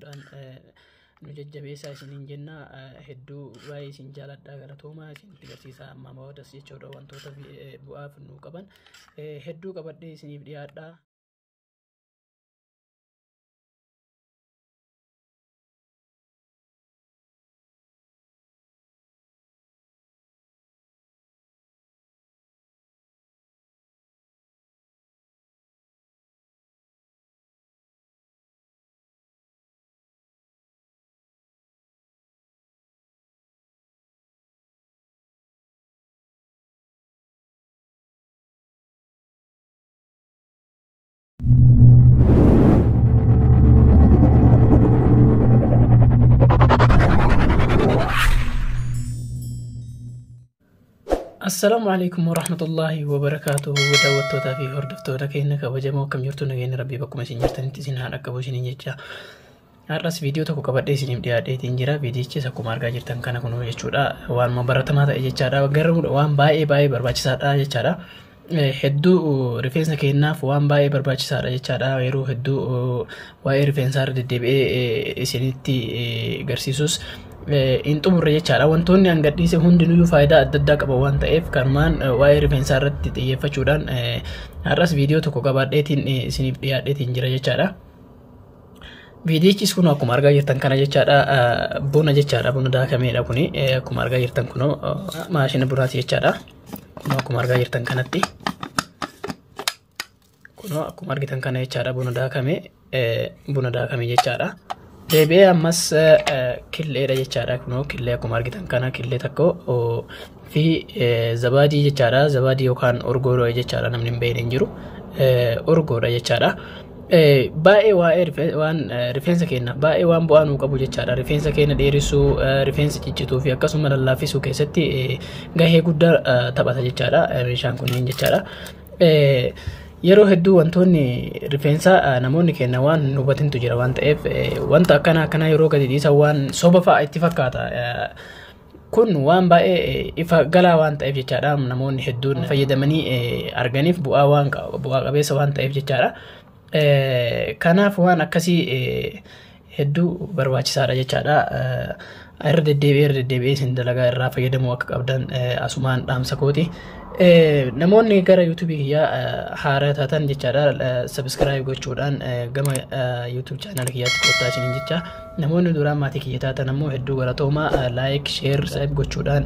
gochuudhaan nu jajjabeessaa isiniin jenna. Hedduu baay'ee isin jaaladha, galatoomaa. Isinitti agarsiisa ammaa boodas jechuudha, wantoota bu'aaf nu qaban hedduu qabadhee isiniif dhiyaadha. Assalaamu alaikum warahmatullaahi wabarakaatuhu. Daawwattootaa fi hordoftoota keenya kabajamoo, akkam jirtu? Nageenya Rabbii bakkuma isin jirtanitti isin haa dhaqqabu isiniin jecha. Har'as viidiyoo tokko qabadhee isiniif dhiyaadheetiin jira. Viidiyichis akkuma argaa jirtan kana kunuu jechuudha. Waan baratamaa ta'e jechaadha. Garuu waan baay'ee baay'ee barbaachisaadha jechaadha. Hedduu rifeensa keenyaaf waan baay'ee barbaachisaadha jechaadha. Yeroo hedduu waa'ee rifeensaa irra deddeebi'ee isinitti agarsiisus hin xumurre jechaadha. Wantoonni an gadhiise hundinuyyuu faayidaa adda addaa qaba waan ta'eef, kanumaan waa'ee rifeensaa irratti xiyyeeffachuudhaan har'as viidiyoo tokko qabaadheetiin isiniif dhiyaadheetiin jira jechaadha. Viidiyichis kun akkuma argaa jirtan kana jechaadha. Buna jechaadha. Buna daakameedha kuni. Akkuma argaa jirtan kunoo maashina bunaati jechaadha. Kunoo akkuma argaa jirtan kanatti. Kunoo akkuma argitan kana jechaadha, buna daakame, buna daakame jechaadha. Deebi'ee ammas killeedha jechaadha. Kunoo killee akkuma argitan kana, killee tokko fi zabaadii jechaadha. Zabaadii yookaan urgoodha jechaadha, namni hin beekne hin jiru. Urgoodha jechaadha. Baay'ee waa'ee waan rifeensa keenya baay'ee waan bu'aa nuu qabu jechaadha. Rifeensa keenya dheeressuu, rifeensa ciccituu fi akkasuma lallaaffisuu keessatti gahee guddaa taphata jechaadha meeshaan kunneen jechaadha. Yeroo hedduu wantoonni rifeensaa namoonni keenya waan hin hubatintu jira waan ta'eef, wanta akkana akkanaa yeroo gadi dhiisan waan soba fa'a itti fakkaata. Kun waan baay'ee ifa galaa waan ta'eef jechaadha, namoonni hedduun fayyadamanii arganiif bu'aa waan bu'aa qabeessa waan ta'eef jechaadha. Kanaaf waan akkasii hedduu barbaachisaadha jechaadha. Irra deddeebi'ee isin dalagaa irraa fayyadamuu akka qabdan asumaan dhaamsa kooti. Namoonni gara YouTubeii kiyyaa haaraa taatan jechaadha, subscribe gochuudhaan gama YouTube channel kiyyaatti kottaa isiniin jecha. Namoonni duraan maatii kiyya taatan ammoo hedduu galatoomaa. Like, share, subscribe gochuudhaan,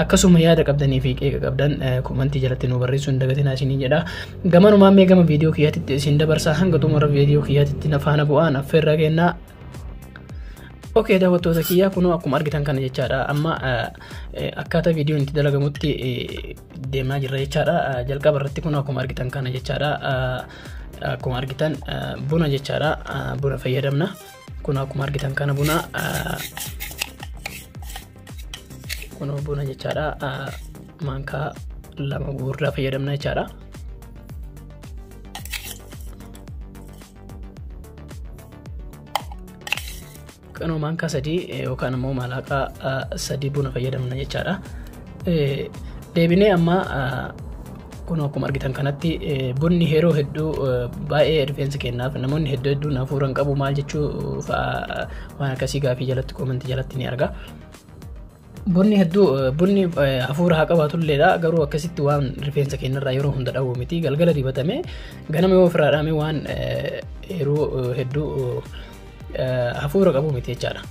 akkasuma yaada qabdanii fi qeeqa qabdan commentii jalatti nu barreessuu hin dagatinaa isiniin jedha. Gamanumaan mee gama viidiyoo kiyyaatti isin dabarsaa, hanga xumura viidiyoo kiyyaatti na faana bu'aan affeerraa kennaa. Okay, daawwattoota kiyyaa, kunoo akkuma argitan kana jechaadha. Amma akkaataa viidiyoon itti dalagamutti deemaa jirra jechaadha. Jalqaba irratti kunoo akkuma argitan kana jechaadha. Akkuma argitan buna jechaadha. Buna fayyadamna. Kunoo akkuma argitan kana buna. Kunoo buna jechaadha. Maankaa 2 gurguddaa fayyadamna jechaadha. Qanoo maankaa 3 yookaan immoo maalaaqaa 3 buna fayyadamna jechaadha. Deebinee amma kun akkuma argitan kanatti bunni yeroo hedduu baay'ee rifeensa keenyaaf, namoonni hedduu hedduun hafuura hin qabu maal jechuu fa'aa, waan akkasii gaafii jalatti, commentii jalatti ni arga. Bunni hedduu, bunni hafuura haa qabaatulleedha, garuu akkasitti waan rifeensa keenyarraa yeroo hunda dhawwu miti. Galgala dibatame ganama yoo ofirraa dhaame waan yeroo hedduu hafuura qabu miti jechaadha.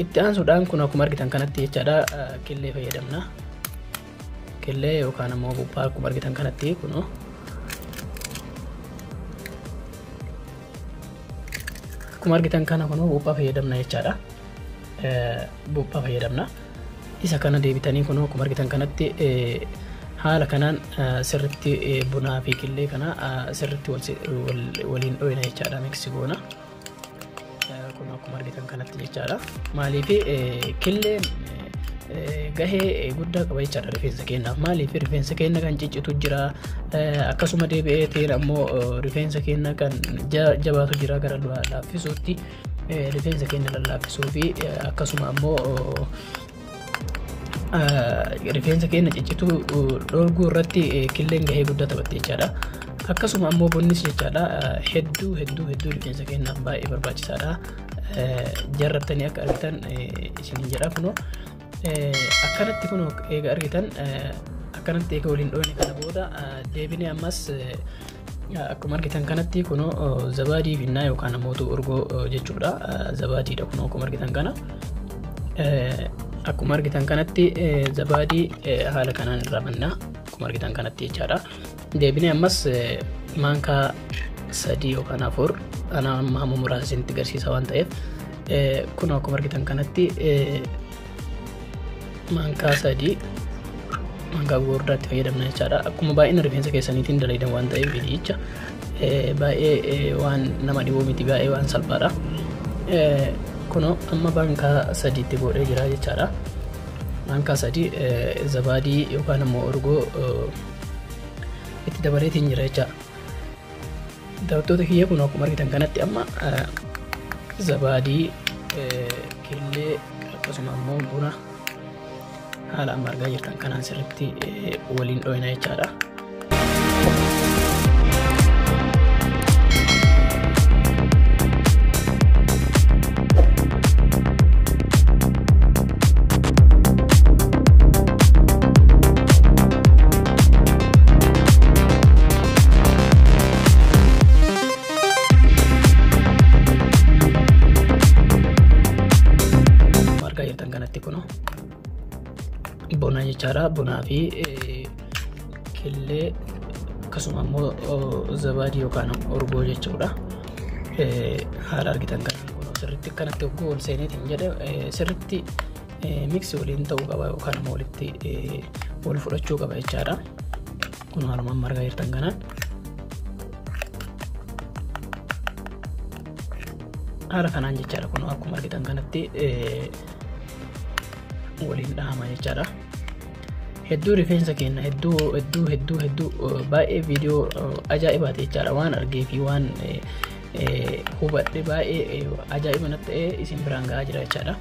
Itti aansuudhaan kun akkuma argitan kanatti jechaadha, killee fayyadamna. Killee yookaan ammoo buphaa akkuma argitan kanatti kunoo. Akkuma argitan kana kunoo buphaa fayyadamna jechaadha. Buphaa fayyadamna. Isa kana deebitanii kunoo akkuma argitan kanatti haala kanaan sirritti bunaa fi killee kana sirritti waliin dhoyina jechaadha, mix goona. Kun akkuma argitan kanatti jechaadha. Maaliif? Killeen gahee guddaa qaba jechaadha rifeensa keenyaaf. Maaliif? Rifeensa keenya kan ciccitu jira, akkasuma deebi'ee ta'een ammoo rifeensa keenya kan jabaatu jira, gara laaffisuutti rifeensa keenya lallaaffisuu fi akkasuma ammoo rifeensa keenya ciccituu dhorguu irratti killeen gahee guddaa taphatti jechaadha. Akkasuma ammoo bunnis jechaadha hedduu hedduu hedduu rifeensa keenyaaf baay'ee barbaachisaadha. Jarrattanii akka argitan isiniin jedha. Kunoo akkanatti kunoo eega argitan akkanatti eega waliin dhoone kana booda deebinee ammas akkuma argitan kanatti kunoo zabaadii finnaa yookaan ammoo urgoo jechuudha. Zabaadiidha kunoo akkuma argitan kana. Akkuma argitan kanatti zabaadii haala kanaan irraa bannaa akkuma argitan kanatti jechaadha. Deebinee ammas maankaa 3 yookaan 4 ana amma hamma muraasa isinitti agarsiisa waan ta'eef kun akkuma argitan kanatti maankaa 3 maankaa gurguddaatti fayyadamna jechaadha. Akkuma baay'ina rifeensa keessaniitiin dalagidan waan ta'eef viidiyicha baay'ee waan nama dhibuu miti, baay'ee waan salphaadha. Kunoo amma maankaa 3tti godhee jira jechaadha. Maankaa 3 zabaadii yookaan ammoo urgoo itti dabaleetiin jira jechaadha. Daawwattoota kiyya kun akkuma argitan kanatti amma zabaadii, killee akkasuma ammoo buna haala amma argaa jirtan kanaan sirriitti waliin dho'ina jechaadha. Argaa jirtan kanatti kunoo buna jechaadha. Bunaa fi killee akkasuma ammoo zabaadii yookaan urgoo jechuudha. Haala argitan kanaan kunoo sirriitti akkanatti hogguu ol seeneetiin jedhe sirriitti miksi waliin ta'uu qaba yookaan ammoo walitti wal fudhachuu qaba jechaadha. Kun haaluma amma argaa jirtan kanaan. Haala kanaan jechaadha kun akkuma argitan kanatti waliin dhahama jechaadha. Hedduu rifeensa keenya hedduu hedduu hedduu hedduu baay'ee viidiyoo ajaa'ibaati jechaadha. Waan argee fi waan hubadhe baay'ee ajaa'iba natti ta'ee isin biraan gahaa jira jechaadha.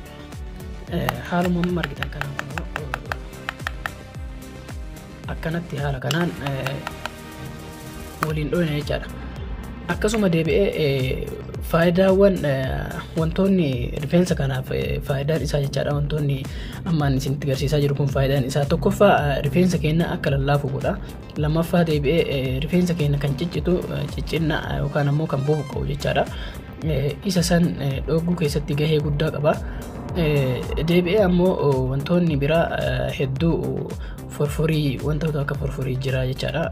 Haaluma amma argitan kanaan kunoo akkanatti haala kanaan waliin dhoyna jechaadha. Akkasuma deebi'ee faayidaawwan wantoonni rifeensa kanaaf faayidaan isaa jechaadha. Wantoonni ammaan isinitti agarsiisaa jiru kun faayidaan isaa tokkoffaa rifeensa keenya akka lallaafu godha. Lammaffaa deebi'ee rifeensa keenya kan ciccitu ciccinna yookaan ammoo kan bubuqqa'u jechaadha. Isa san dhooguu keessatti gahee guddaa qaba. Deebi'ee ammoo wantoonni biraa hedduu forforii wantoota akka forforii jira jechaadha.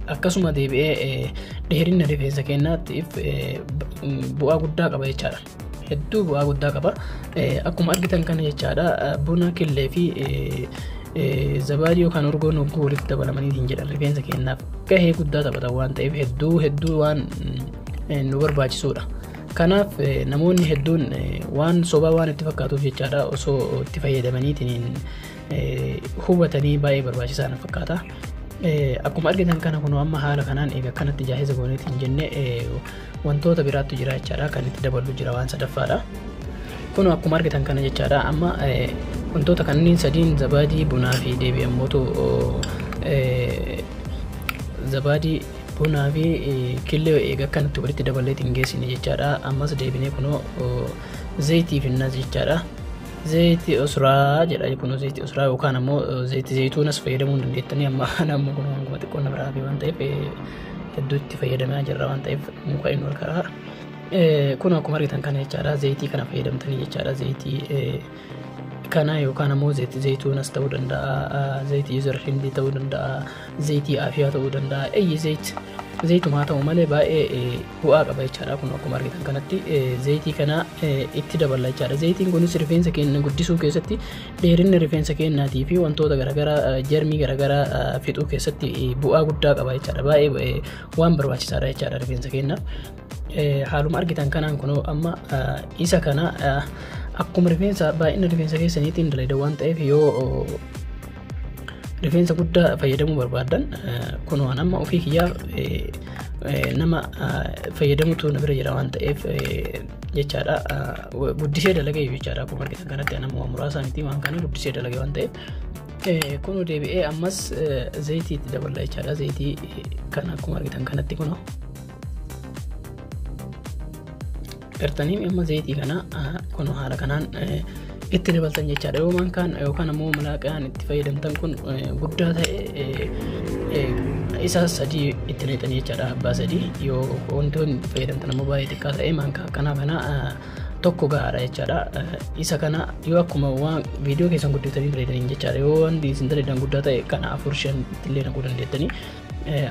Akkasuma deebi'ee dheerina rifeensa keenyaatiif bu'aa guddaa qaba jechaadha. Hedduu bu'aa guddaa qaba. Akkuma argitan kana jechaadha buna killee fi zabaadii yookaan urgoon hogguu walitti dabalamaniitiin jedhan rifeensa keenyaaf gahee guddaa taphatan waan ta'eef hedduu hedduu waan nu barbaachisuudha. Kanaaf namoonni hedduun waan sobaa waan itti fakkaatuuf jechaadha osoo itti fayyadamaniitiin hubatanii baay'ee barbaachisaa na fakkaata. Akkuma argitan kana kun amma haala kanaan eega akkanatti jaahisa gooneetiin jenne wantoota biraattu jira jechaadha kan itti daballu jira waan sadaffaadha. Kun akkuma argitan kana jechaadha amma wantoota kanneen sadiin zabaadii bunaa fi deebi'ee ammootu zabaadii bunaa fi killee eega akkanatti walitti daballeetiin geessine jechaadha. Ammas deebinee kunoo zayitii finnas jechaadha. Zayitii usraa jedha kunoo zayitii usraa yookaan ammoo zayitii zayituunas fayyadamuu hin dandeettanii amma ammoo kunoo hanguma xiqqoo na biraa hafe waan ta'eef hedduu itti fayyadamaa jirra waan ta'eef muka inni ol karaa. Kun akkuma argitan kana jechaadha zayitii kana fayyadamtanii jechaadha zayitii kana yookaan ammoo zayitii zayituunas ta'uu danda'a, zayitii zarhindii ta'uu danda'a, zayitii afiyaa ta'uu danda'a. Eyyi zayitumaa ta'u malee baay'ee bu'aa qaba jechaadha. Kun akkuma argitan kanatti zayitii kana itti daballa jechaadha. Zayitiin kunis rifeensa keenya guddisuu keessatti dheerinna rifeensa keenyaatii fi wantoota garaagaraa jarmii garaagaraa fixuu keessatti bu'aa guddaa qaba jechaadha. Baay'ee waan barbaachisaadha jechaadha rifeensa keenyaaf. Haaluma argitan kanaan kunoo amma isa kana akkuma rifeensa baay'ina rifeensa keessaniitiin dalagdan waan ta'eef yoo rifeensa guddaa fayyadamuu barbaaddan kun waan amma ofii kiyyaa nama fayyadamutu na bira jira waan ta'eef jechaadha. Guddisee dalagee jechaadha. Akkuma argitan kanatti nama waan muraasa miti waan kana guddisee dalagee waan ta'eef Kun deebi'ee ammas zayitii itti daballa jechaadha. Zayitii kana akkuma argitan kanatti kunoo. Gartanii amma zayitii kana kunoo haala kanaan itti dabaltan jechaadha. Yoo maankaan yookaan ammoo malaaqaan itti fayyadamtan kun guddaa ta'e, isa 3 itti naqxanii jechaadha. Abbaa 3. Yoo wantoonni itti fayyadamtan ammoo baay'ee xiqqaa ta'e, maankaa akkanaa kana tokko gahaadha jechaadha. Isa kana yoo akkuma waan viidiyoo keessan guddatanii dalaydaniin jechaadha. Yoo wanti isin dalaydan guddaa ta'e, kana 4, 5 illee naquu dandeettanii.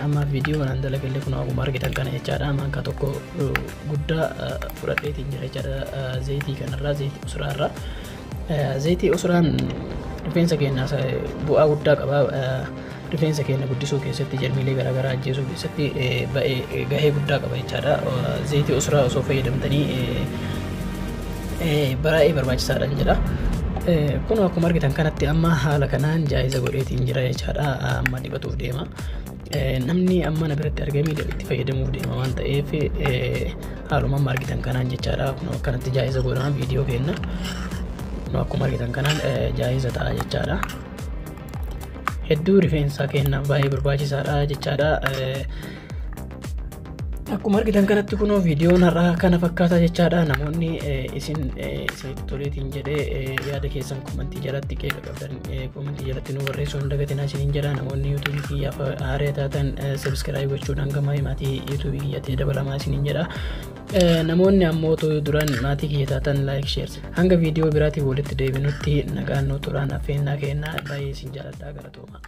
Amma viidiyoo kanaan dalagallee kun akkuma argitan kana jechaadha. Maankaa tokko guddaa fudhadheetiin jira jechaadha. Zayitii kanarraa, zayitii usuraarraa. Zayitii usuraan rifeensa keenyaa bu'aa guddaa qaba. Rifeensa keenya guddisuu keessatti, jarmiilee garaagaraa ajjeesuu keessatti gahee guddaa qaba jechaadha. Zayitii usuraa osoo fayyadamtanii baay'ee barbaachisaadha jedha. Kun akkuma argitan kanatti amma haala kanaan jaayiza godheetiin jira jechaadha. Amma dibatuuf deema. Namni amma na biratti argamee itti fayyadamuuf deema waan ta'eef, haaluma amma argitan kanaan jechaadha. Kun akkanatti jaayiza godhama viidiyoo kenna. Kun akkuma argitan kanaan jaayiza ta'a jechaadha. Hedduu rifeensa keenyaaf baay'ee barbaachisaadha jechaadha. Akkuma argitan kanatti kunoo viidiyoon har'aa kana fakkaata jechaadha. Namoonni isin isinitti toleetiin jedhee yaada keessan komantii jalatti, qeeqa qabdan komantii jalatti nu barreessuu hin dagatinaa isiniin jedha. Namoonni yuutuubii kiyyaaf haaraa taatan subscribe gochuudhaan gama maatii yuutuubii kiyyaatti dabalamaa isiniin jedha. Namoonni ammoo duraan maatii kiyya taatan like, share. Hanga viidiyoo biraatiin walitti deebinutti nagaan nu turaan affeennaa kennaa. Baay'ee isin jaaladha, galatooma.